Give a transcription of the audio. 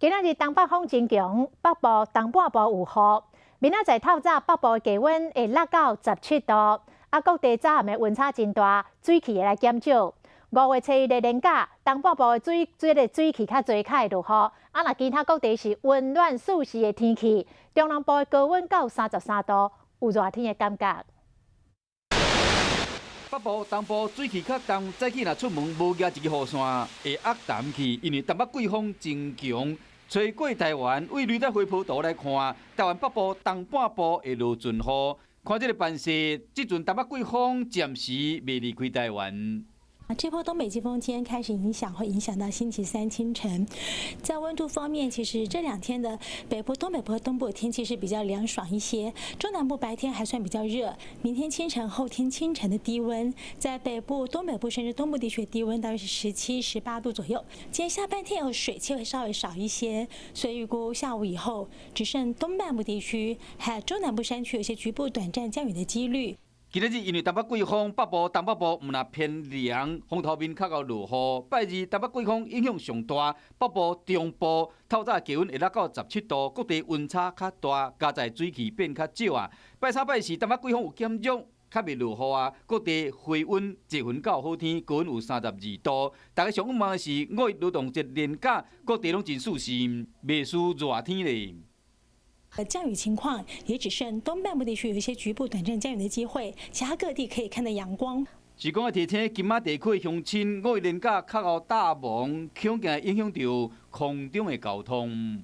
今仔日東北風真強，北部、東半部有雨。明仔載透早北部低溫會落到17度，啊，各地早暗的溫差真大，水汽會來減少。5月初一的連假，東半部的水這个水汽較濟，較會落雨。啊，若其他各地是溫暖舒適的天氣，中南部的高溫到33度，有熱天的感覺。北部、東部水汽較重，早起若出門無舉一支雨傘，會壓淡去，因為東北季風真強。吹過台灣，對雷達回波圖來看，台灣北部、東半部會落陣雨。看這个範勢，這陣東北季風暫時未離開台灣。這波東北季風今天開始影響，會影響到星期三清晨。在溫度方面，其實這兩天的北部、東北部和東部天氣是比較涼爽一些，中南部白天還算比較熱。明天清晨、後天清晨的低溫，在北部、東北部甚至東部地區的低溫大約是17、18度左右。今天下半天有水汽會稍微少一些，所以預估下午以後只剩東半部地區還有中南部山區有些局部短暫降雨的幾率。今仔日因為東北季風，北部、東北部毋但偏涼，風頭面較會落雨。拜二東北季風影響上大，北部、中部透早氣溫會落到17度，各地溫差較大，加在水汽變較少啊。拜三、拜四東北季風有減弱，較袂落雨啊，各地回溫坐雲到好天，高溫有32度。大家上向望的是五一勞動節連假，各地攏真舒適，袂輸熱天咧。降雨情況也只剩東半部地區有一些局部短暫降雨的機會，其他各地可以看到陽光。是講欲提醒金馬地區鄉親，五一連假較會大忙，恐驚影響著空中的交通。